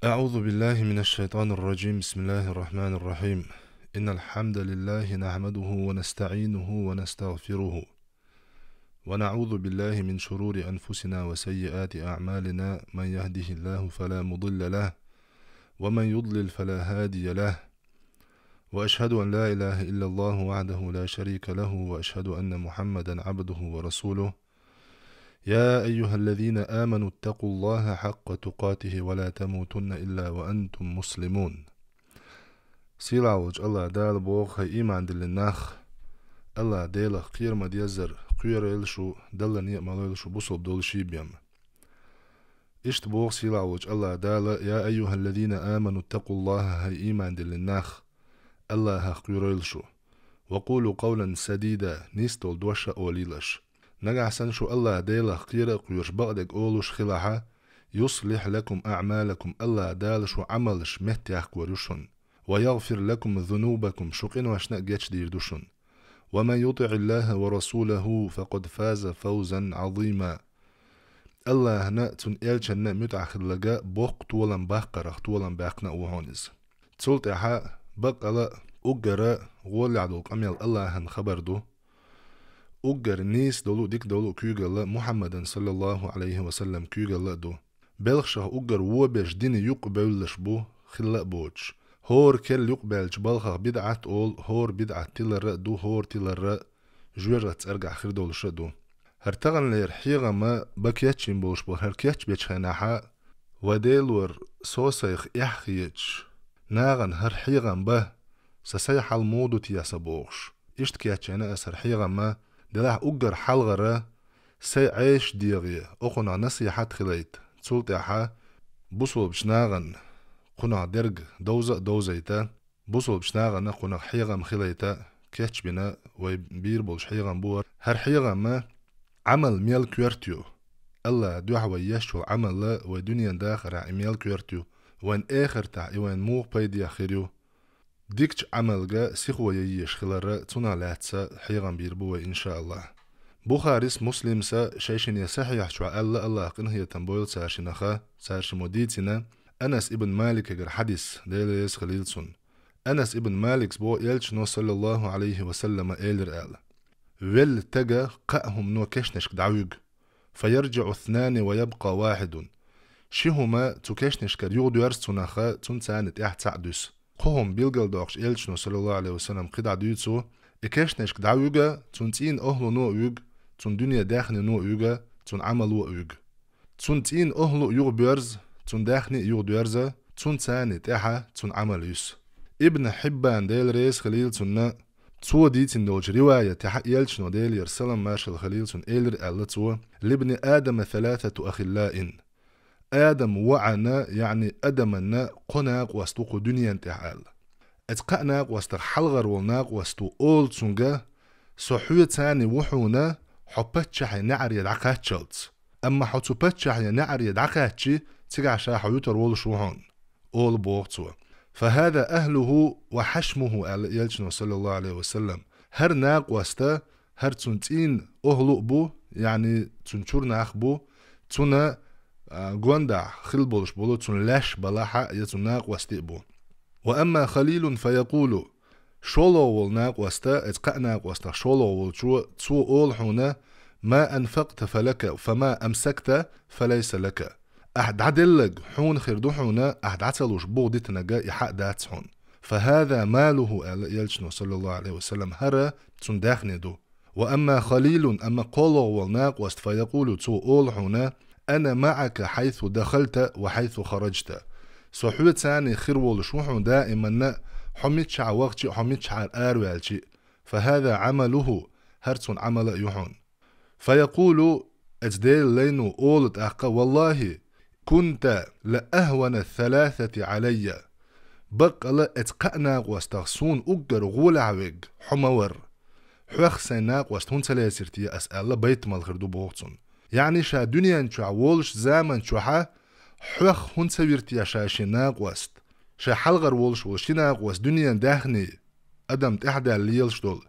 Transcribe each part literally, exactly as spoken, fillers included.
أعوذ بالله من الشيطان الرجيم. بسم الله الرحمن الرحيم. إن الحمد لله نحمده ونستعينه ونستغفره، ونعوذ بالله من شرور أنفسنا وسيئات أعمالنا. من يهده الله فلا مضل له، ومن يضلل فلا هادي له. وأشهد أن لا إله إلا الله وحده لا شريك له، وأشهد أن محمدا عبده ورسوله. يا أيها الذين آمنوا اتقوا الله حق تقاته ولا تموتن إلا وأنتم مسلمون. Сийлахь волчу АллахӀ Дала боху: хӀай ийман диллина нах, АллахӀ Делах кхера ма-деззара, кхоьрийла шу, Далла некъ ма лойла шу бусалба долуш бен. Иштта боху сийлахь волчу АллахӀ Дала: «Я айюхаллазина аману ттакъуллаха», хӀай ийман диллина нах, АллахӀах кхоьрийла шу. «Ва къулу къавлан садида», нийса долу дош а олийла аша. Нагахь санна шу АллахӀ Делах кхера а кхоьруш, бакъдерг олуш хилахьа, «юслихь лакум аъмалакум», АллахӀ Дала шун Ӏамалш меттахкор ю шуна. «Ва ягъфир лакум зунубакум», шун къиношна а гечдийр ду шуна. «Ва ман ютиъиллаха ва расулаху факъад фаза фавзан Ӏазима». АллахӀна а, Цуьнан элчанна а муьтӀахь хилларг боккха толам баккхарх толам баьккхина а ву хьуна иза. Цул тӀаьхьа баккъала а уггара гӀолехь долу къамел АллахӀан хабар ду. Уггар нийса долу а, дика долу а куьйгалла Мухьаммадан, саллаллаху Ӏалайхи ва саллам, куьйгалла а ду. Белхашах уггар вон беш дина юкъа бевллаш бу, хилла а боцуш. ХӀора керла юкъабаьллачу балхах бидӀат олу, хӀора бидӀат тилар а ду, хӀора тилар а жоьжахати цӀергахь хир долуш а ду. ХӀара таханлера хьехам бан кечйина болуш бу, хӀара кечбечу хенахьа, вай Делора со сайх эхь хеташ, нахана хӀара хьехам бан, сан сай хьал муха ду те сан бохуш. Иштта кечйина аса хӀара хьехам, делахь уггар хьалхара, сай Ӏеша дегӀе, окхунах насихьат хилайта, цул тӀаьхьа бусалбачу нахана кхунах дерг довза а довзайта, бусалбачу нахана кхунах хьехам хилайта, кечбина вай бийр болуш хьехам бу хӀара. ХӀара хьехам Ӏамал мел коьрта ю. АллахӀан дуьхьа вай еш йолу Ӏамал вай дуьненан дахарехь и мел коьрта ю, вайн эхартахь и вайн муха пайдехь хир ю. Дикачу Ӏамалга сихо ян езаш хилар, цунах лаьцна хьехам бийр бу вай, иншааллахӀ. Бухарис, Муслимса шайшинан сахьихь чохь аьлла, АллахӀа къинхетам бойла цара шинах, цара шиммо дийцина, Анас ибн Маликагара хьадис, Дела реза хилийла цунна. Анас ибн Маликс боху, элчано, саллаллаху Ӏалайхи ва саллама, элира аьлла: «Велла стага кхаа хӀумано кешнашка дӀавуьгу. ФаярджиӀу итнани ва ябкъа вахьидун». Ши хӀума цу кешнашкара юхадоьрзу цунах, цунна царна тӀехь цхьаъ дуьсу. Кхо хӀума билгалдоккхуш элчано, саллаллаху Ӏалайхи ва саллам, кхидӀа дуьйцу: и кешнашка дӀавуьгу, цунна цӀийнан охӀлано а вуьгу, цунна дуьне даьхнино а вуьгу, цунна Ӏамало а вуьгу. Цунна цӀийнан охӀла а юхабоьрзу, цунна даьхни а юхадоьрзу, цунна царна тӀехь цунна Ӏамал юьсу. Ибн Хьиббан, Дела реза хилийла цунна, цо дийцина долчу риваятехь элчано, Делера салам-маршалла хилийла цунна, элира аьлла цо: «Либни Адама саласату ахиллаин». Адам воӀана, яъни адамана кхо накъост ву кху дуьнен тӀехь аьлла. Оцу кхаа накъостах хьалхара волу накъост ву олу цуьнга: «Со хьоьца цхьаьна ву хьуна, хьо паччахьан неӀаре дӀакхаччалц. Амма хьо цу паччахьан неӀаре дӀакхаьччи, цигахь ша хьо вуьтур волуш ву хьуна», олу боху цо. «Фа хаза ахлуху ва хьашмуху», аьлла элчано, саллаллаху Ӏалайхи ва саллам. ХӀара накъост, хӀара цунна цӀийнан охӀла а бу, яъни цуьнан чуьра нах бу, цуьнан, а, гондахь хила болуш болу цуьнан лаьш балахь а, я цуьнан накъостий а бу. «Ва амма халилун фа якъулу», шолгӀа волу накъост, оцу кхаа накъостах шолгӀа волчо, цо олу хьуна: «Ма анфакъта фа лака, фа ма амсакта фа лайса лака». Ахь дӀаделларг хьуна хир ду хьуна, ахь дӀа ца луш бух дитинарг и хьа а дац хьуна. «Фа хаза малуху», аьлла элчано, саллаллаху Ӏалайхи ва саллам, хӀара цуьнан даьхни ду. «Ва амма халилун», амма кхоалгӀа волу накъост, «фа якъулу», цо олу хьуна: «Ана маӀака хьайсу дахалта ва хьайсу хараджта». Со хьоьца цхьаьна хир волуш ву хьуна даиманна, хьо миччахь вахчи а, хьо миччахьара араваьлчи а. «Фа хаза Ӏамалуху», хӀара цуьнан Ӏамал а ю хьуна. «Фа якъулу», оцу Делан лайно олу тӀаккха: «Валлахи, кунта ла ахвана саласати Ӏалайя». Баккъала оцу кхаа накъостах суна уггар гӀолехь верг хьо ма вара. Хьох сайн накъост хӀунда ца лецира те ас аьлла, байтамал хир ду боху цунна. Яъни ша дуьнен чохь волуш заман чохьа хьох хӀунда ца вира те ша шен накъост? Шайн хьалхара волуш волу ши накъост, дуьненан даьхни, адам тӀаьхьадаьлла лелаш долу.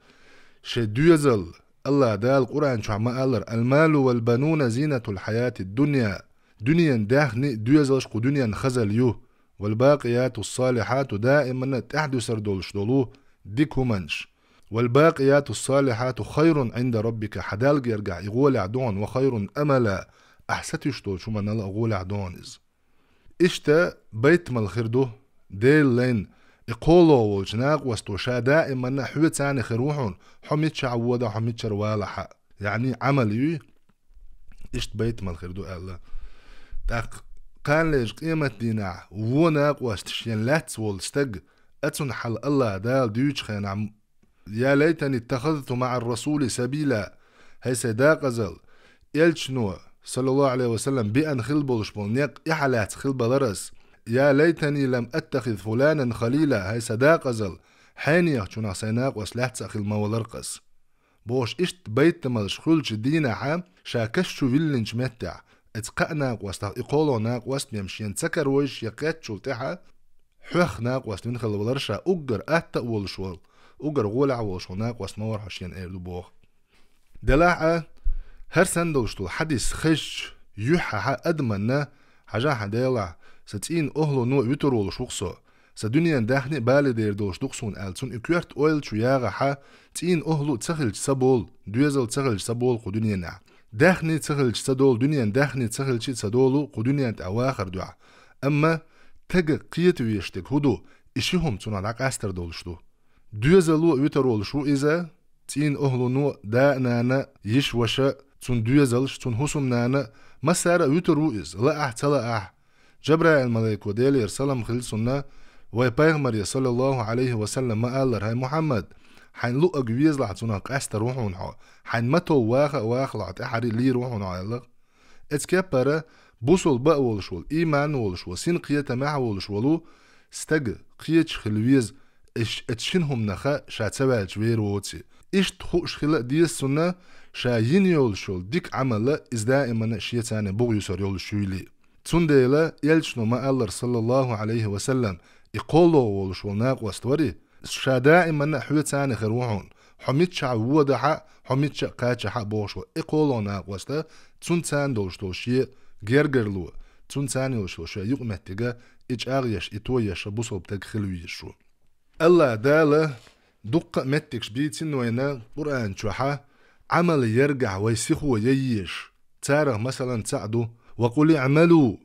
Шайн доьзал, АллахӀ Дала Къуръан чохь ма-аллара: «Алмалу вал бануна зинатул хьаятид дунья». Дуьненан даьхни, доьзалш кху дуьненан хазалла ю. والباقيات الصالحات, даиманна тӀаьхьадуьсур долуш долу дика хӀуманаш. والباقيات الصالحات خير عند ربك, хьан Далла гергахь и гӀолехь ду хьуна, وخير أملا, ахь сатуьйсуш долчу хӀуманал а гӀолехь ду хьуна иза. Иштта байтамал хир ду, Делан лайн, и кхоалгӀа волчу накъосто ша даиманна хьоьца хир ву хьуна, хьо миччахь вода, хьо миччара валахь а. Яъни Ӏамал юй, иштта байтамал хир ду аьлла. ТӀаккха кханалерчу къематдийнахь вон накъост шен лаьцна волу стаг, а цунна хьал Аллах Дала дуьйцучу хенахь: يا ليتني اتخذت مع الرسول سبيلا, хӀай сайн декъазал, элчано, саллаллаху Ӏалайхи ва саллам, беана хила болуш болу некъ и хьан лаьцна хила балар ас. يا ليتني لم أتخذ فلانا خليلا, хӀай сан декъазал, хьенехчунах сайн накъост лаьцна а хила ма валар ас. Бохуш иштта байтамалш хуьлучу дийнахьа, ша каш чу виллинчу меттехь, оцу кхаа накъостах и кхоалгӀа накъост бен шена ца каравойла шен кхеттачул тӀаьхьа, хьоьх накъост вина хила валар ша, уггар атта а волуш волу, уггар гӀолехь а волуш волу накъост ма вара хьо шена, эр ду боху. Делахь а, хӀара санна долуш долу хьадис хезча, юьххьехь адаманна: «Хьажахь, хьан Делахь, сан цӀийнан охӀлано вуьтур волуш ву-кх со, сан дуьненан даьхни а бале дер долуш ду-кх суна», аьлла, цунна и коьрта ойла чу ягӀахь, цӀийнан охӀла а ца хилча ца болу, доьзал а ца хилча ца болу кху дуьненахь. Даьхни а ца хилча ца долу, дуьненан даьхни а ца хилча а ца долу кху дуьнен тӀехь вахар дуьхьа. Амма стага кхета везаш дерг хӀун ду, и ши хӀума цунах дӀакъастар долуш ду. Доьзало а вуьтур волуш ву иза, цӀийнан охӀлано а, да а, нана а, йиша а, ваша а, цуьнан доьзалш а, цуьнан хӀусамнана а, массара а вуьтур ву иза, лаахь а, ца лаахь а. Джабраил-малайко, Делера салам хила цунна, вайн пайхамаре, саллаллаху Ӏалайхи ва саллам, ма аллара: «ХӀай Мухьаммад, хьайна луъург везалахь, цунах къастор ву хьуна хьо, хьайна ма тов ваха а вахалахь, тӀаьххьара лийр ву хьуна хьо», аьлла. Оцу кеппара бусулба а волуш волу, ийман а волуш волу, синан кхетамехь а волуш волу стаг кхеташ хила веза, иш-, оцу шина хӀуманах ша ца ваьлча вер воций. Иштта хууш хила а деза цунна, ша йина йолуш йолу дика Ӏамал а иза даиманна шеца бугӀа юьсур йолуш юйла. Цундела элчано ма аллара, саллаллаху Ӏалайхи ва саллам, и кхоалгӀа волуш волу накъост варий, ша даиманна хьоьца хир ву хьуна, хьо миччахь водахь а, хьо мичча а кхачахь а бохуш волу и кхоалгӀа накъост, цунна царна долуш долу шен гергарло, цунна царна йолуш йолу шен юкъаметтиг а и чӀагӀъеш, и тоеш бусулба стаг хила везаш ву. Аллах Дала дуккха а меттигаш бийцина вайна Къуръан чохь, Ӏамал ярехь вай сихо ян езаш. Царах, масалан, цхьаъ ду: «وقل اعملوا».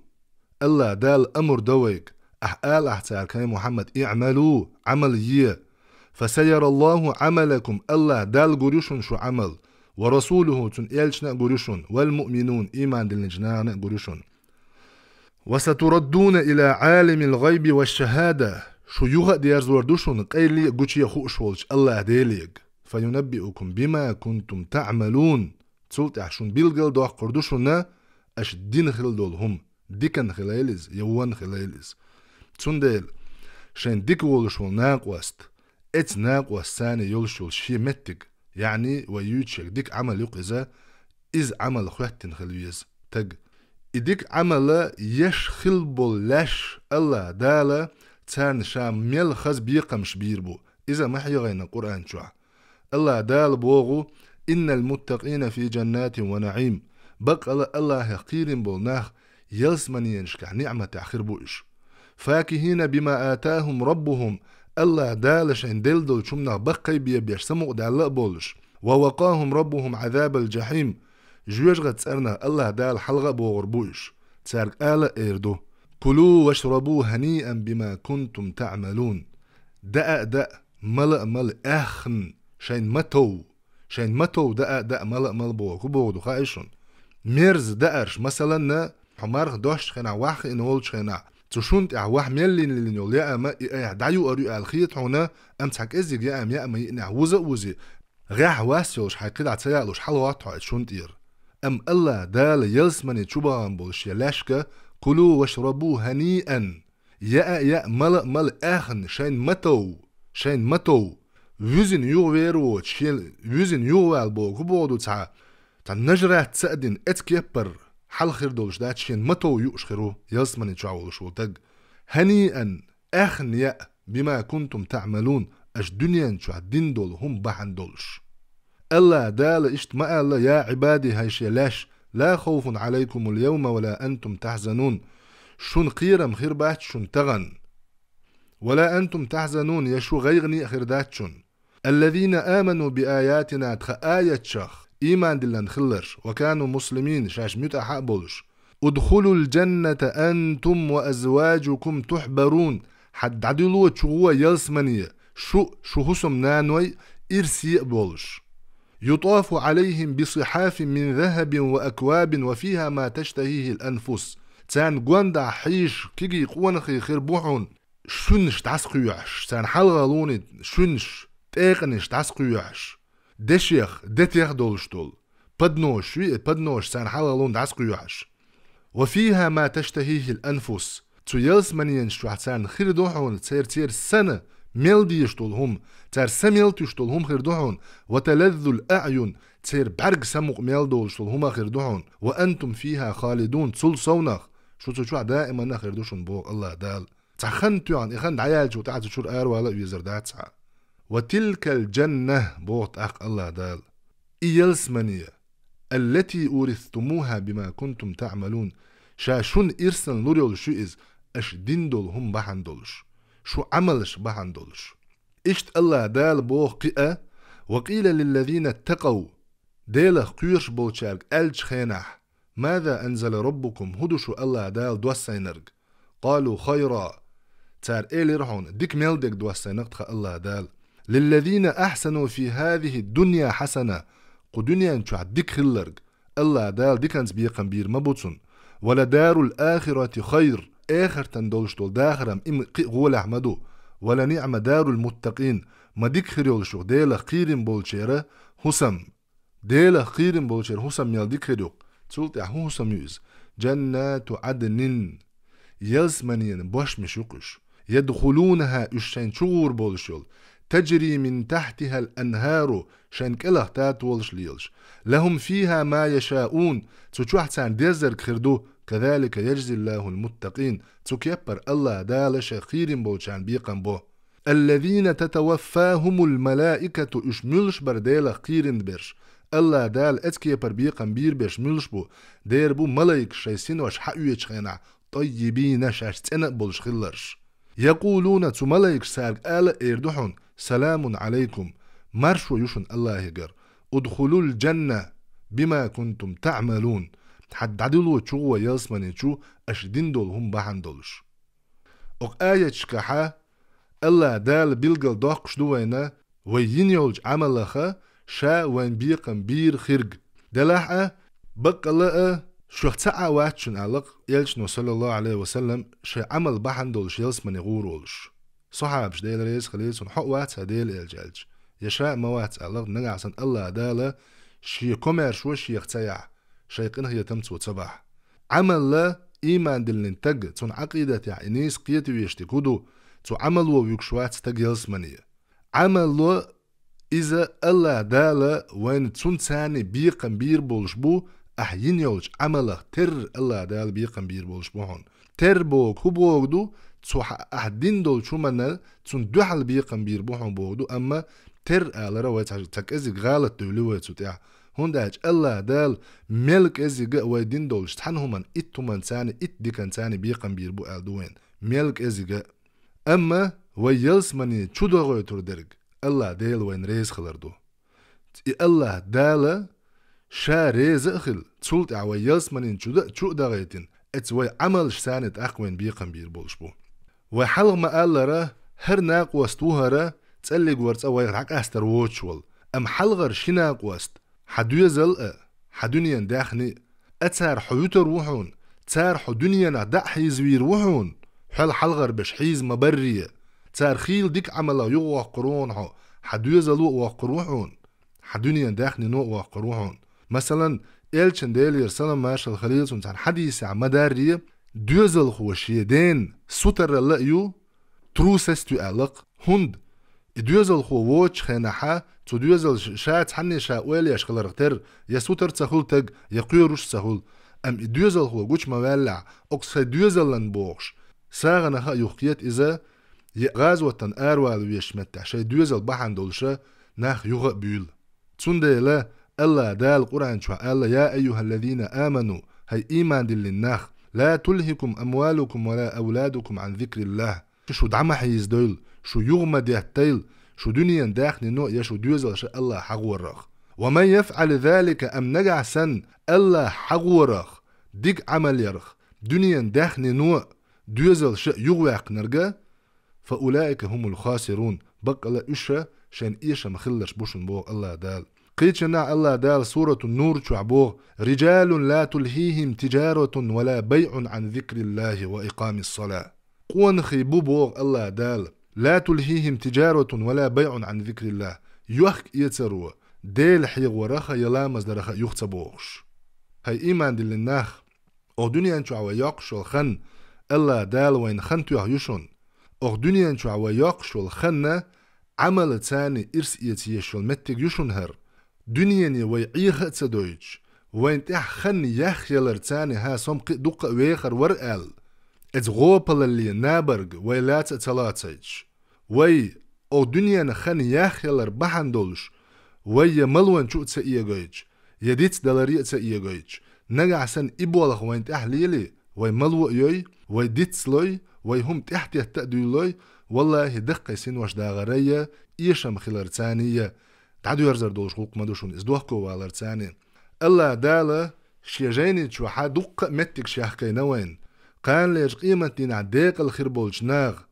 Аллах Дала амр до вайга, ахь алахь цаьрга: «ХӀай Мухьаммад, اعملوا, Ӏамал е». «فسيرى الله عملكم», Аллах Дала гур ю шуна шун Ӏамал, «ورسوله», цуьнан элчана а гур ю шуна, «والمؤمنون», ийман диллинчу нахана а гур ю шуна. «وستردون إلى عالم الغيب والشهادة», шу юха а дерзор ду шуна къайле а гуче а хууш волчу Аллах Делега, «فينبئكم بما كنتم تعملون», цул тӀаьхьа шуна билгал доккхур ду шуна аша дина хила долу хӀума, диканна хилийла иза я вонна хилийла иза. Цундела шайн дика волуш волу накъост, эцу накъост царна йолуш йолу шен меттиг, яъни вай юьйцуш ерг дика Ӏамал ю-кх иза, иза Ӏамал хӀоьттина хила веза стаг. И дика Ӏамал еш хила болу лаьш Аллах Дала царна ша мел хаза бекхамаш бийр бу, иза ма хьехийна Къуръан чохь. Аллах Дала боху: «إن المتقين في جنات ونعيم». Баккъала Аллахьах кхийрина болу нах ялсаманенашкахь ниъматехь хир бу уьш. «فاكهين بما آتاهم ربهم». Аллах Дала шайн делла долчу хӀуманах баккхий бен беш самукъадаьлла а болуш. «ووقاهم ربهم عذاب الجحيم». Жоьжахатин цӀарнах Аллах Дала хьалха а богӀур бу уьш. Цаьрга ала а эр ду: «كلوا واشربوا هنيئا بما كنتم تعملون». Даа а даа, мала а мала, аьхна, шайн ма тов. Шайн ма тов, даа а даа, мала а мала боху, хӀун боху ду хаьий шуна? Мерза даарш, масаланна, хьо марха достучу хенахь, ваьхьа хиъна волчу хенахь, цу шуна тӀехь ваьхьа мел лин-лин йолу яа ма и айхьа дӀаюур ю аьлла хета хьуна, амма цхьа кӀеззиг яа ма яа ма йиънехь, вуза а вузи, гӀехь вас йолуш хьайн кхидӀа ца яалуш хьалагӀотта хьо и шуна тӀера. Амма Аллах Дала ялсамане чу бахана болу шен лаьшка: «كلوا واشربوا هنيئا». Яа а яа, мала а мала, аьхна, шайн ма тов, шайн ма тов. Вуьзина юха вер воцу, шен вуьзина юха ваьлла боху, хӀун боху ду цхьа, цхьа нажрат ца а дина, эцу кеппара хьал хир долуш дац, шен ма тов юуш хир ву ялсамане чохь волуш волу стаг. «هنيئا», аьхна яа, «بما كنتم تعملون», аша дуьнен чохь дина долу хӀума бахьана долуш. Аллах Дала иштта ма аьлла: «يا عبادي», хӀай шен лаьш, «لا خوف عليكم اليوم ولا أنتم تحزنون». Шун кхерам хир бац шун тагӀан. ولا أنتم تحزنون, я шу гӀайгӀане а хир дац шун. الذين آمنوا بآياتنا, тха аятчах иман диллина хилларш, وكانوا مسلمين, шаьш муьтӀахь а болуш. ادخلوا الجنة أنتم وأزواجكم تحبرون, хьа дӀадуьло чугӀо ялсамане, шу, шу хӀусамнаной ирсе а болуш. يطاف عليهم بصحاف من ذهب وأكواب وفيها ما تشتهيه الأنفس. Царна гондахь хьийзаш кегий къонахий хир бу хьуна, шуьнаш дӀасакхоьхьуш, царна хьалхалуни шуьнаш, тӀекъанаш дӀасакхоьхьуш, дешех, детех долуш долу. Подносаш ю и, подносаш царна хьалхалуни дӀасакхоьхьуш. وفيها ما تشتهيه الأنفس. Цу ялсаманенаш чохь царна хир ду хьуна цер-цер санна мел дезаш долу хӀума, цара са мел туьйсуш долу хӀума хир ду хьуна. وتلذ الأعين, цер бӀаьрг самукъа мел долуш долу хӀума хир ду хьуна. وأنتم فيها خالدون, цул совнах шу цу чохь даиманна хир ду шуна, боху Аллах Дала. Цхьа хан тоьхна, и хан дӀаяьллачул тӀаьхьа цу чуьра аравала а везар дац хьа. وتلك الجنة, боху тӀаккха Аллах Дала. И ялсамане, التي أورثتموها بما كنتم تعملون, ша шуна ирсана лур йолуш ю иза, аша дина долу хӀума бахьана долуш, шун Ӏамалш бахьана долуш. Иштта Аллах Дала боху кхин а: وقيل للذين اتقوا, Делах кхоьруш болчаьрга аьллачу хенахь: ماذا أنزل ربكم, хӀун ду шу Аллах Дала доссийнарг? قالوا خيرا. Цара элира хьуна: дика мел дерг доссийнарг тхан Аллах Дала. للذين أحسنوا في هذه الدنيا حسنة. Кху дуьнен чохь дика хилларг, Аллах Дала диканца бекхам бийр ма бу цунна. ولدار الآخرة خير. Эхартан долуш долу дахарам и ма кхин а гӀолехь ма ду. ولنعم دار المتقين. Ма дика хир йолуш ю Делах кхийрина болчеран хӀусам. Делах кхийрина болчеран хӀусам мел дика хир ю-кх. Цул тӀаьхьа хӀун хӀусам ю иза? جنات عدن. Ялсаманен бошмаш ю-кх уьш. يدخلونها, уьш шайна чугӀур болуш йолу. تجري من تحتها الأنهار, шайна кӀелахь татолаш лелаш. لهم فيها ما يشاءون, цу чохь царна деззарг хир ду. كذلك يجزي الله المتقين, цу кеппара Аллах Дала шайх кхийрина болчарна бекхам бо. الذين تتوفاهم الملائكة, уьш муьлш бара Делах кхийрина берш. Аллах Дала эцу кепара бекхам бийр берш муьлш бу? Дера бу малайкаш шайн синош хьаоьцучу хенахь, طيبين, шаьш цӀена а болуш хилларш. يقولون, цу малайкаш цаьрга ала а эр ду хьуна: سلام عليكم, маршо ю шуна Аллахьигара. ادخلوا الجنة بما كنتم تعملون. Хьа дӀадуьло чугӀо ялсамане чу аша дина долу хӀума бахьана долуш. Окху аяташкахьа Аллах Дала билггал доккхуш ду вайна, вай йина йолчу Ӏамалаха ша вайн бекхам бийр хирг. Делахь а, баккъала а, шух цхьа а вац шуна аьлла-кх Элчано, саллаллаху Ӏалайхи ва саллам, шайн Ӏамал бахьана долуш ялсамане гӀур волуш. Сахьабаш, Дела реза хилийла цунна, хьо а вац хьан Дела Элча аьлча. Я ша а ма вац аьлла-кх, нагахь санна Аллах Дала шен комаьршо шех ца яхь, шайн къинхетам цо ца бахь. Ӏамалла, ийман диллина таг, цунна Ӏакъидатехь и нийса кхета вешниг хӀун ду, цу Ӏамало вуьгуш вац таг ялсамане. Ӏамало, иза Аллах Дала вайна цунцани бекхам бийр болуш бу, ахь йина йолчу Ӏамалах терра Аллах Дала бекхам бийр болуш бу хьуна. Терра боху хӀун боху ду, цу хьа-, ахь дина долчу хӀуманна цунна дуьхьал бекхам бийр бу хьуна боху ду, амма терра алара вай цхьа, цхьа кӀезиг гӀалат девлли вай цу тӀехь. ХӀунда аьлча Аллах Дала мел кӀезига а вай дина долчу цхьана хӀуманна итт хӀуманцани, итт диканцани бекхам бийр бу аьлла ду вайна. Мел кӀезига а. Амма вай ялсамане чу догӀуьйтур дерг Аллах Дела вайна реза хилар ду. И Аллах Дала ша реза а хилла, цул тӀаьхьа вай ялсаманин чу да-, чу а дагӀийтина, эца вай Ӏамалшцани тӀаккха вайна бекхам бийр болуш бу. Вай хьалха ма-аллара, хӀара накъост ву хӀара, цӀаллиг вара цкъа вайх дӀакъаьстар воцуш волу, амма хьалхара ши накъост, хьан доьзал а, хьан дуьненан даьхни а, цара хьо вуьтур ву хьуна, цара хьо дуьненах дӀа а хьийзавийр ву хьуна, хьол хьалхара берш хьийза ма-барре. Цара хийла дика Ӏамалах юхавоккхур ву хьуна хьо, хьан доьзало а воккхур ву хьуна. Хьан дуьненан даьхнино а воккхур ву хьуна. Масалан, Элчан, Делера салам-маршалла хилийла цунна, цхьана хьадисехь ма-дарре, доьзалхо шен ден сутаралла а ю, трусость ю аьлла-кх. ХӀунда? И доьзалхо воцучу хенахьа, цу доьзалш-, ша цхьанне ша ойла еш хиларх терра, я сутара ца хуьлу таг, я кхоьруш ца хуьлу. Амма и доьзалхо гучу ма-ваьллехь, окху сайн доьзалан бохуш, сагӀанах а юхакхета иза, я гӀазотан аравала везачу меттехь шайн доьзал бахьана долуша нах юха а буьйлу. Цундела Аллах Дала Къуръан чохь аьлла: يا أيها الذين آمنوا, хӀай ийман диллина нах, لا تلهكم أموالكم ولا أولادكم عن ذكر الله. Шу дӀа ма хьийзадойла, шу юха ма деттайла, шу дуьненан даьхнино я шу доьзалш Аллахь хьагӀорах. ومن يفعل ذلك, амма нагахь санна Аллахь хьагӀорах, дика Ӏамал ярах, дуьненан даьхнино, доьзалш юхаваьккхинарг, فأولئك هم الخاسرون, баккъала уьш шайн эшам хилларш бу шуна боху Аллахь Дала. Кхечанахь Аллахь Дала Суратун Нур чохь боху: رجال لا تلهيهم تجارة ولا بيع عن ذكر الله وإقام الصلاة. Къонахий бу боху Аллахь Дала: لا تلهيهم تجارة ولا بيع عن ذكر الله. Йохк-эцаро, Дела хьехорах а, я ламаз дарах а юха ца бохуш. ХӀай ийман диллина нах! Оха дуьнен чохь вай йоккхуш йолу хан, Аллахь Дала вайна хан тоьхна ю шуна. Оха дуьнен чохь вай йоккхуш йолу ханна, Ӏамалца ирс эца езаш йолу меттиг ю шуна хӀара. Дуьнене вай Ӏеха а ца дойтуш, вайна тӀехь хан яхъяларца хӀа со-м кхин а дуккха а вехар вара аьлла, эца гӀопалалле набарг вай лаца а ца лоцуьйтуш, вай оха дуьненан хан яхъялар бахьана долуш, вай я малончу а ца эгойтуш, я дицдаларе а ца эгойтуш, нагахь санна и болх вайна тӀехь лелий, вай мало а йой, вай дицлой, вай хӀума тӀехь тетта а дуьйлалой, валлахӀи, даккхий синош дагӀарай я, эшам хиларца я, дӀадоьрзар долуш гӀуллакх ма ду шуна иза дохковаларца. Аллахь Дала Шен жайни чохь дуккха а меттигаш яьккхина вайна. Кханалерчу къематдийнахь декъала хир болчу наха,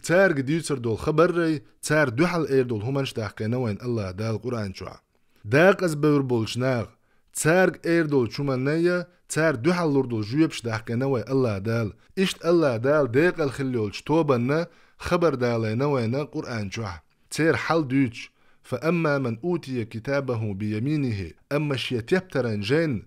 цаьрга дуьйцур долу хабаррай, цара дуьхьал эр долу хӀуманаш даьккхина вайна Аллахь Дала Къуръан чохь. Декъаза бевр болчу наха, цаьрга эр долчу хӀуманна я, цара дуьхьал лур долу жоьпаш даьккхина вай Аллахь Дала. Иштта Аллахь Дала декъала хилла йолчу тобанна хабар далийна вайна Къуръан чохь. Церан хьал дуьйцуш: فأما من أوتي كتابه بيمينه, амма шен тептаран жайна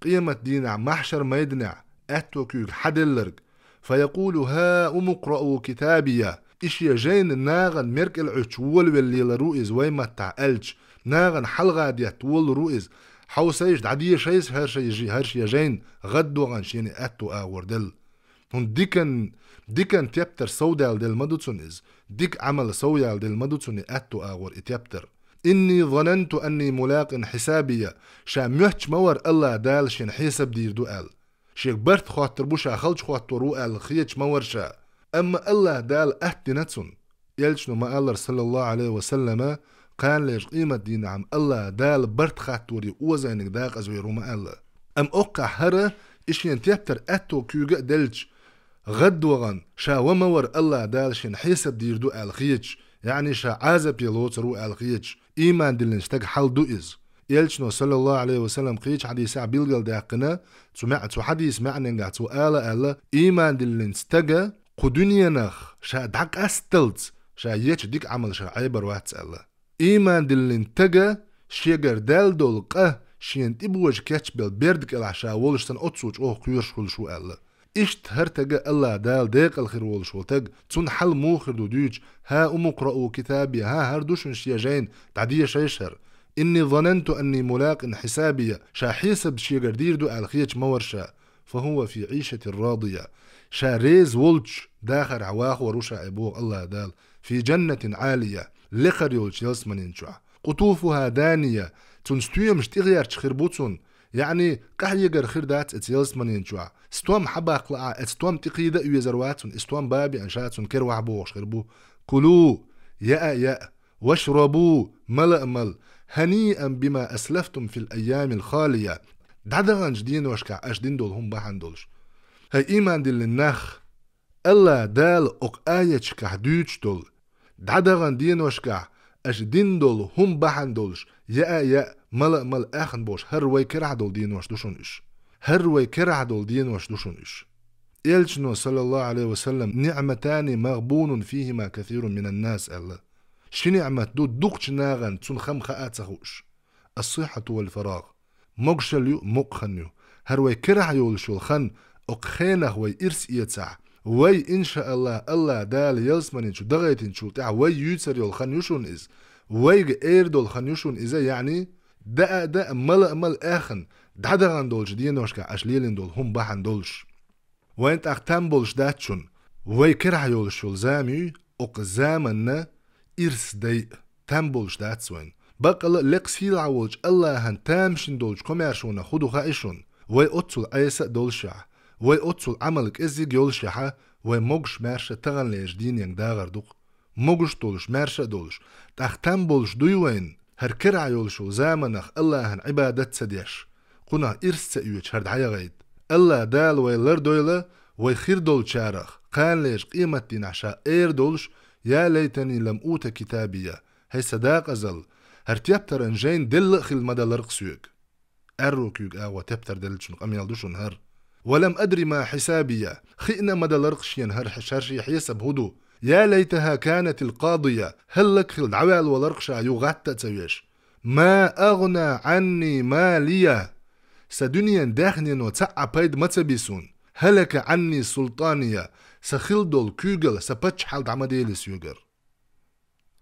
къематдийнахь, махьшар майданехь аьтто куьйга хьаделларг, فيقول هاؤم اقرءوا كتابيه, и шен жайна нахана меркӀал Ӏуьттуш волавелла лелар ву иза вай маттахь аьлча, нахана хьалха детта волалур ву иза, хьовсийша, дӀадешийша хӀара шайн жи-, хӀара шен жайна, гӀаддогӀан шена аьтто агӀор делла. ХӀунда дикан, дикан тептар совдаьлла делла ма ду цунна иза, дика Ӏамал совъяьлла делла ма ду цунна аьтто агӀор и тептар. إني ظننت أني ملاق حسابيه, ша моьттуш ма вара Аллахь Дала шена хьесап дийр ду аьлла. Шега барт хоттур бу, ша халчу хоттор ву аьлла хеташ ма вара ша. Амма Аллахь Дала атта дина цунна. Элчано ма-аллара, саллаллаху Ӏалайхи ва саллама, кханалерчу къематдийнахь-м Аллахь Дала барт хатторе озийнарг дакъазвер ву ма-алла. Амма оккхахь хӀара, и шен тептар аьтто куьйга а делча, гӀаддогӀан, ша ва ма вара Аллахь Дала шена хьесап дийр ду аьлла хеташ, яъни ша Ӏазапе лоцур ву аьлла хеташ, ийман диллина стага хьал ду иза. Элчано, саллаллаху Ӏалайхи ва саллам, кхечу хьадисехь билгалдаьккхина, цу маьӀ-, цу хьадисан маьӀненгахь цо ала аьлла: ийман диллина стага кху дуьненах ша дӀакъасталц, ша ечу дика Ӏамалшах Ӏебар вац аьлла. Ийман диллина стага шегара даьлла долу къа шена тӀебожа кечбелла берда кӀелахь ша волуш санна оццул чӀогӀа кхоьруш хуьлуш ву аьлла. Иштта хӀара стага Аллахь Дала декъала хир волуш волу стаг, цунна хьал муха хир ду дуьйцуш: هاؤم اقرءوا كتابيه, хӀа, хӀара ду шуна шен жайна, дӀадешийша хӀара. إني ظننت أني ملاق حسابيه, ша хьесап шегара дийр ду аьлла хеташ ма вара ша. فهو في عيشة راضية. Ша реза волчу дахарехь вахор ву ша и боху Аллахь Дала. في جنة عالية, лекхар йолчу ялсаманин чохь. قطوفها دانية, цунна стоьмаш тӀегӀерташ хир бу цунна. Яъни, къахьегар хир дац эца ялсаманин чохь. Стом хьабаккха лаахь, эца стом тӀекхийда а везар вац цунна, и стом бан а беана ша цунна кара вахьа бохуш хир бу. كلوا, яа а яа, واشربوا, мала а мала, هنيئا بما أسلفتم في الأيام الخالية. ДӀадаханчу деношкахь аша дина долу хӀума бахьана долуш. ХӀай ийман диллина нах, Аллахь Дала окху аяташкахь дуьйцуш долу, дӀадахана деношкахь аша дина долу хӀума бахьана долуш, яа а яа, мала а мала аьхна болуш, хӀара вай карахь долу денош ду шуна уьш. ХӀара вай карахь долу денош ду шуна уьш. Элчано, саллаллаху Ӏалайхи ва саллам: نعمتان مغبون فيهما كثير من الناس, аьлла. Ши ниъмат ду, дукхачу нахана цунна хам хаа а ца хууш. الصحة والفراغ. Могушалла ю, мукъа хан ю. ХӀара вай карахь йолуш йолу хан, окху хенах вай ирс эцахь, вай, иншааллахь, Аллахь Дала ялсамани чу дахийтинчул тӀаьхьа вай юьйцур йолу хан ю шуна иза. Вайга эр долу хан ю шуна иза, яъни, даа а даа, мала а мала аьхна, дӀадахана долчу деношкахь аша лелийна долу хӀума бахьана долуш. Вайн тӀаккха там болуш дац шуна. Вай карахь йолуш йолу зама юй, окху заманна ирс дайа, там болуш дац вайн. Баккъала а лекха сийлахь волчу Аллахьан тамашийна долчу комаьршонах хӀун ду хаьа шуна? Вай оццул Ӏеса а долушехь, Вай оццул Ӏамал кӀеззиг йолушехьа, вай могуш-маьрша таханлерчу дийненга дагӀар ду-кх. Могуш долуш, маьрша а долуш, тӀаккха там болуш дуй вайна, хӀара карахь йолуш йолу заманах Аллахьан Ӏибадат ца деш, кхунах ирс ца оьцуш хӀара дӀаяхийта. Аллах Дала вай лардойла, вай хир долчарах, кханалерчу къематдийнахь ша эр долуш: «Я лайтани лам ута китабия», хӀай сан декъазалла, хӀара тептаран жайна делла а хилла ма далар-кх соьга. Аьрру куьйга агӀо тептар деллачун къамел ду шуна хӀара. «Ва лам адри ма хьисабия», хиъна а ма далар-кх шена хӀара, хӀара шен хьесап хӀун ду. «Я лайтаха канатил къадия», хӀаллакьхила дӀаваьлла валар-кх ша юха гӀатта а ца веш. «Ма агӀна Ӏанни малия», сан дуьненан даьхнено цхьа а пайда ма ца би суна. «ХӀалака Ӏанни султания», сан хилла долу куьйгалла, сан паччахьалла дӀа ма дели соьгара.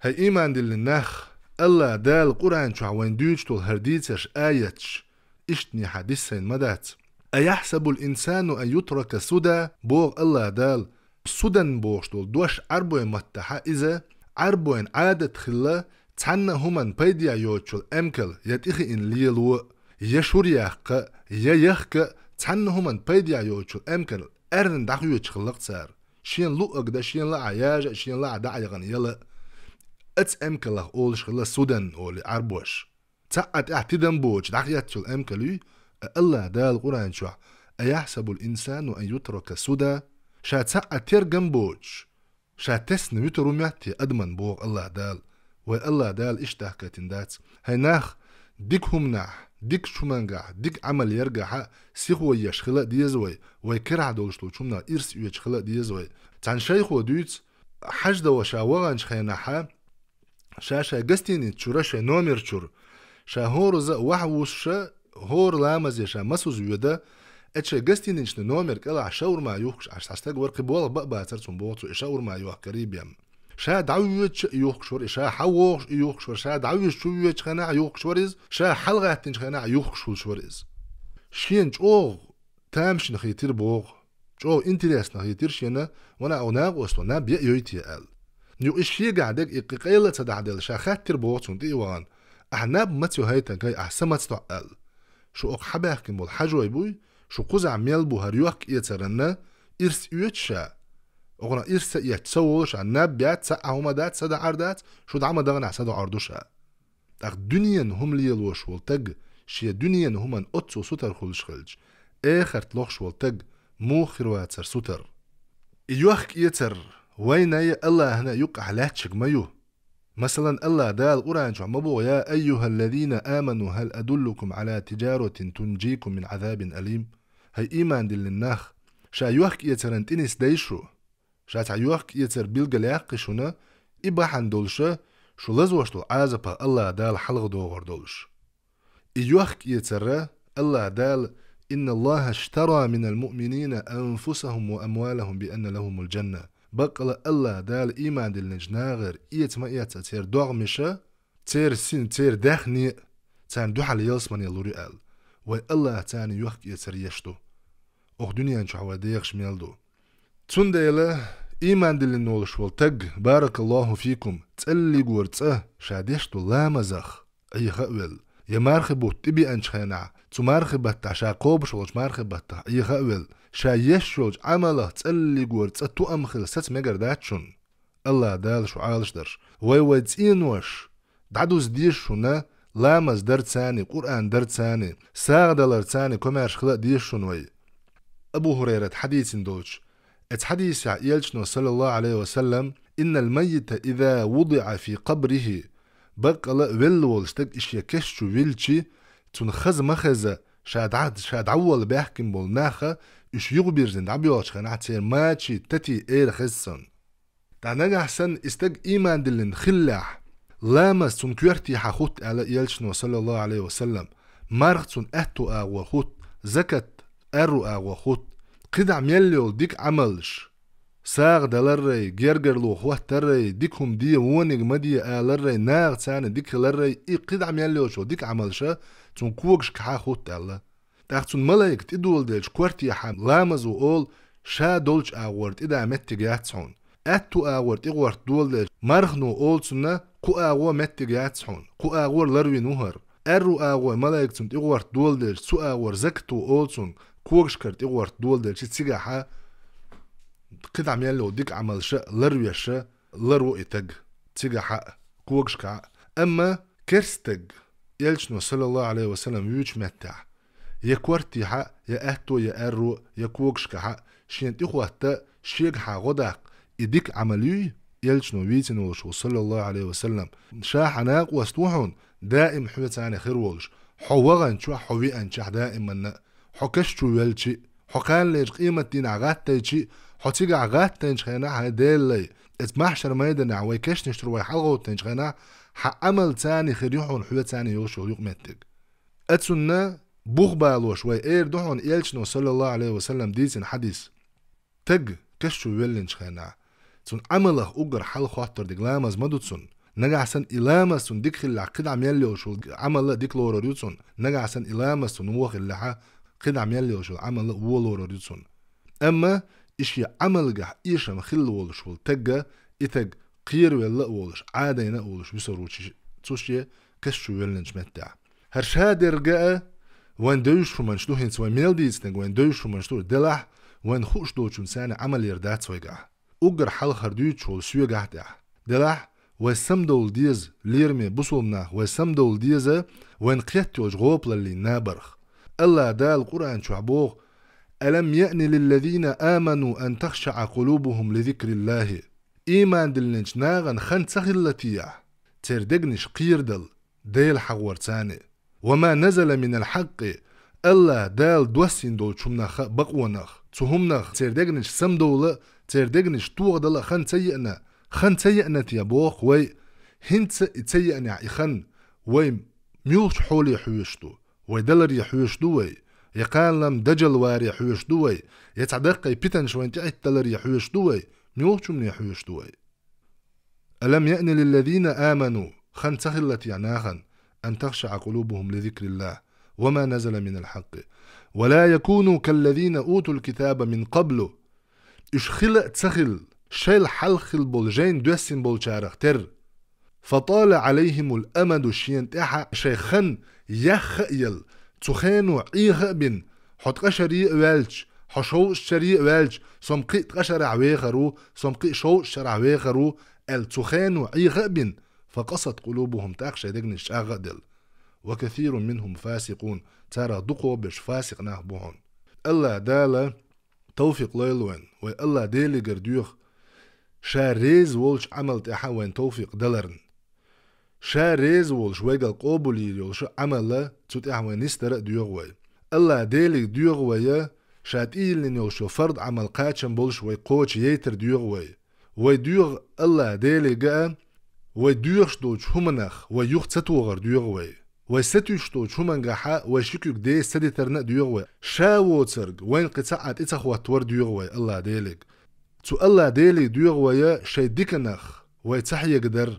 ХӀай ийман диллина нах, Аллах Дала Къуръан чохь вайна дуьйцуш долу хӀара дийцарш, аяташ, иштанехьа диссайна ма дац. «Аяхьсабул инсану ан ютрака суда», боху Аллах Дала. Судан бохуш долу дош Ӏарбойн маттахьа иза, Ӏарбойн Ӏадат хилла, цхьанна а хӀуманна пайдехь йоцучул эмкал я тӀехиъна лело, я шура яккха, я яхка, цхьанна а хӀуманна пайдехь йоцучул эмкал аьрна дӀахоьцуш хилла-кх цара. Шена луъург дан, шена лаахь яжа а, шена лаахь дӀа а яхана яла а. Оцу эмкалах олуш хилла судан олий Ӏарбоша. Цхьа а тӀехь тидам боцуш дӀахецначул эмкал юй, а Аллах Дала Къуръан чохь: «Аяхьсабул инсану ан ютрака суда», ша цхьа а тергам боцуш, ша тесна вуьтур ву моьттий адаман, боху Аллах Дала. Вай Аллах Дала иштта дахкийтина дац. ХӀай нах, дика хӀуманехь, дикачу хӀумангахь, дика Ӏамал яргахьа сихо еш хила а деза вай, вай карахь долуш долчу хӀуманах ирс оьцуш хила а деза вай. Цхьана шайхо дуьйцу, хьажа дан ша ваханчу хенахьа, ша шайн гостиница чуьра, шайн номер чуьра, ша хӀоразза а вахьа вуссуша, хӀора ламазе ша масуза воьду, эцу шайн гостиницан номер кӀелахь шаурма юхкуш Ӏаш цхьа стаг вара, кхин болх бан а бацара цунна, боху цо, и шаурма йохкарий бен. Ша дӀавоьдуш а юхкуш вара, и ша хьан вогӀуш а юхкуш вара, ша дӀавуьжуш чу воьдучу хенахь а юхкуш вара иза, ша хьалагӀаьттинчу хенахь а юхкуш хуьлуш вара иза. Шена чӀогӀа тамашийна хийтира боху. ЧӀогӀа интересно хийтира шена, вана а накъосто наб яа йойтий аьлла. Юкъа и шегахь дерг и къи-, къайла а ца дахьаделла, ша хаьттира боху цунна тӀе а вахана: «Ахьа наб маца йо хӀайтан кай, ахьа са маца тоьу?» аьлла. «Шу окху хьабаьхкина болу хьажой буй, шу кхузахь мел бу хӀара йохка-эцаранна, ирс оьцу ша? Окхунах ирс ца эцча, ца волу ша, наб яц, цхьа а хӀума дац, са дахьар дац, шу дӀа ма даханехь, са доӀур ду ша». ТӀаккха дуьненан хӀума лелош волу таг, шен дуьненан хӀуманна оццул сутара хуьлуш хилча, эхарт лохуш волу таг муха хир вацара сутара? И йохка-эцар вайна а, Аллахьна а юккъахь лаьттачиг ма ю. Масалан, Аллах Дала Къуръан чохь ма боху: «Я айюхаллазина аману, хӀал адуллукум Ӏала тиджаратин тунджикум мин Ӏазабин алим». ХӀай ийман диллина нах, ша йохка-эцаран тӀе нисдай шу? Ша цхьа йохка-эцар билгалъяьккхи шуна, и бахьана долуша, шу лазош долу Ӏазапах Аллах Дала хьалхадохур долуш? И йохка-эцарра Аллах Дала: «Инна Аллаха штара минал муъминина анфусахум ва амвалахум би анна лахумул джанна». Баккъала Аллах Дала ийман диллинчу нахера эца ма эццара церан догӀмиша, церан син, церан даьхни а царна дуьхьал ялсамане лур ю аьлла. Вай Аллах царна йохка-эцар еш ду. Окху дуьнен чохь вай дехаш мел ду. Цундела, ийман диллина волуш волу таг, баракаллаху фикум, цӀаллигора цӀа ша деш ду ламазах Ӏеха а велла, я мархи бутт тӀебеанчу хенахь, цу мархи баттахь ша кхобуш волчу мархи баттах Ӏеха а велла, ша еш йолчу Ӏамалах цӀаллигора цӀа туам хила саца мегар дац шуна. Аллах Дала шу Ӏалашдарш. Вай-вай цӀенош дӀадуза деза шуна, ламаз дарцани, Къуръан дарцани, сагӀа даларцани комаьрша хила а деза шуна вай. Абу ХӀурайрат хьадийцина долчу, эцу хьадийсехь элчано, саллаллаху Ӏалайхи ва саллам: «Иннал маййита иза вудиӀа фи къабрихи», баккъала а велла волу стаг и шен кест чу вилчи, цунна хаза ма хеза, ша дӀа-, ша дӀаволла баьхкина болу наха, уьш юхабирзина дӀабоьлхучу хенахь церан мачий, татий эра хеза санна. Ткъа нагахь санна и стаг ийман диллина хиллехь, ламаз цунна коьртехьа хӀутту аьлла элчано, саллаллаху Ӏалайхи ва саллам, марха цунна аьтту агӀор хӀутту, закат аьрру агӀор хӀутту, кхидӀа мел йолу дика Ӏамалш, сагӀа даларрай, гергарло хӀоттаррай, дика хӀума де, вониг ма де аларрай, наха царна дика хиларрай, и кхидӀа мел йолчу дика Ӏамалша цунна когашкахьа хӀутту аьлла. ТӀаккха цунна малайка тӀедоладелча кортехьа ламазо олу: «Ша долчу агӀор тӀеда меттиг яц хьуна. Аьтту агӀор тӀегӀорта доладелча мархано олу цунна: „Кху агӀор меттиг яц хьуна, кху агӀор ларвина ву хӀара“. Аьрру агӀор малайка цунна тӀегӀорта доладелча цу агӀор закато олу цунна: когашкара тӀегӀорта доладелча, цигахьа кхидӀа мел йолу дика Ӏамалш а ларвеш а ларво и таг, цигахьа а, когашкахьа а. Амма керста стаг, Элчано, саллаллаху Ӏалайхи ва саллам, вуьйчу меттехь, я кортехьа, я аьтто, я аьрро, я когашкахьа, шена тӀехӀотта, шегахьа гӀо даккха, и дика Ӏамал юй, Элчано вийцина волуш ву, саллаллаху Ӏалайхи ва саллам. Ша хьан накъост ву хьуна, даим хьоьца хир волуш, хьо ваханчохь, хьо веанчохь даиманна а, хьо каш чу велчи, хьо кханалерчу къематдийнахь гӀаттайчи, хьо цигахь гӀаттайначу хенахь, хьайн Делан лай, эца маьхьшар майданехь вай кешнаш чуьра вай хьалагӀовттайначу хенахь, хьан Ӏамал царна хир ю хьуна хьоьца йолуш йолу юкъаметтиг. Оцунна бух балош вай эр ду хьуна Элчано, саллаллаху Ӏалайхи ва саллам, дийцина хьадис. Стаг каш чу веллинчу хенахь, цунна Ӏамалах уггар хьалха хоттур дерг ламаз ма ду цунна. Нагахь санна и ламаз цунна дика хиллехь, кхидӀа мел йолуш йолу Ӏамал а дика лорур ю цунна. Нагахь санна и ламаз цунна вон хиллехь, кхидӀа мел йолуш йолу Ӏамал а вон лорур ю цунна. Амма и шен Ӏамалгахь эшам хилла волуш волу стаг, и стаг кхеравелла а волуш, Ӏадайна а волуш висур ву цу шен каш чу веллинчу меттехь. ХӀара шадерг а вайн девзаш хӀуманаш ду, хӀинца вай мел дийцинарг вайн девзаш хӀуманаш ду, делахь вайн хууш долчунна царна Ӏамал яр дац вайгахь. Уггар хьалхара дуьйцуш волу соьгахь тӀехь. Делахь вай самадовла деза, лераме бусулба нах, вай самадовла деза вайн кхетта йолчу гӀопалаллин набарх. АллахӀ Дала Къуръан чохь боху: «Алам яъни лиллазина аману ан тахшаъа къулубухум ли зикриллахи». Ийман диллинчу нахана хан ца хилла техьа, церан дегнаш кхерадала, Дела хьахор царна. «Ва ма назала минал хьакъкъи», АллахӀ Дала доссийна долчу хӀуманах а, бакъонах, цу хӀуманах церан дегнаш самадовла, церан дегнаш тохадала хан ца еана, хан ца еана техьа боху вай, хӀинца а и ца еанехь и хан, вай муьлхачу хьоле хьоьжуш ду? Вай даларе хьоьжуш ду вай? Я кханалам дажалваре хьоьжуш ду вай? Я цхьа даккхий питанаш вайна тӀеӀитталаре хьоьжуш ду вай? Муьлхачу хӀумане хьоьжуш ду вай? «Алам яъни лиллазина аману», хан ца хилла техьа нахана, «ан тахшаъа къулубухум ли зикриллах, ва ма назала минал хьакъкъи, ва ла якуну каллазина утул китаба мин къаблу». Уьш хила а ца хилла, шайл хьалха хилла болу жайна доьссина болчарах терра. «Фатала Ӏалайхимул амаду», шена тӀехьа шайн хан яхха а елла, цу хено Ӏеха а бина, хьо ткъа шаре а ваьлча, хьо шовзткъа шаре а ваьлча, со-м кхин а ткъа шарахь вехар ву, со-м кхин а шовзткъа шарахь вехар ву, аьлла, цу хено Ӏеха а бина, «факъасат къулубухум», тӀаккха шайн дегнаш чӀагӀа а делла. «Ва касирун минхум фасикъун», царах дукхо берш фасикъ нах бу хьуна. АллахӀ Дала тавфикъ лойла вайн, вай АллахӀ Делигара доьху, Ша реза волчу Ӏамал тӀехьа вайн тавфикъ даларна. Ша реза волуш, вайгал къобалйийр йолуш Ӏамал а, цу тӀехь вайн нисдар а доьху вай. АллахӀ Делига доьху вай, Ша тӀейиллина йолуш йолу фард Ӏамал кхачам болуш вай кхочу яйтар доьху вай. Вай доьху АллахӀ Делига а, вай доьхуш долчу хӀуманах вай юха ца тохар доьху вай. Вай сатуьйсуш долчу хӀумангахьа вай ши куьг деса ца дитарна а доьху вай. Ша воцург вайн кхин цхьа а тӀе ца хӀоттавар доьху вай АллахӀ Делига. Цу АллахӀ Делига доьху вай шайн диканах вай ца хьегадар.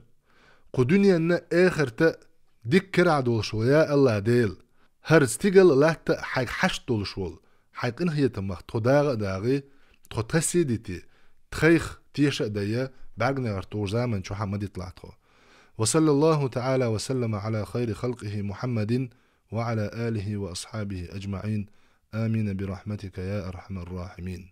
Кху дуьненна а, эхарта а дика карахь долуш вай, я АллахӀ Дела. ХӀара стигал а, латта а хьайга хьашт долуш волу хьайн къинхетамах тхо дагӀа а дагӀий, тхо тассе а дитий, тхайх теша а дайа, бӀаьрганегӀар тухучу заман чохь а ма диталахь тхо. Ва саллаллаху таӀала ва саллама Ӏала хайри халкъихи Мухьаммадин ва Ӏала алихи ва асхьабихи аджмаӀин. Амина бирахьматика я архьамар рахьимин.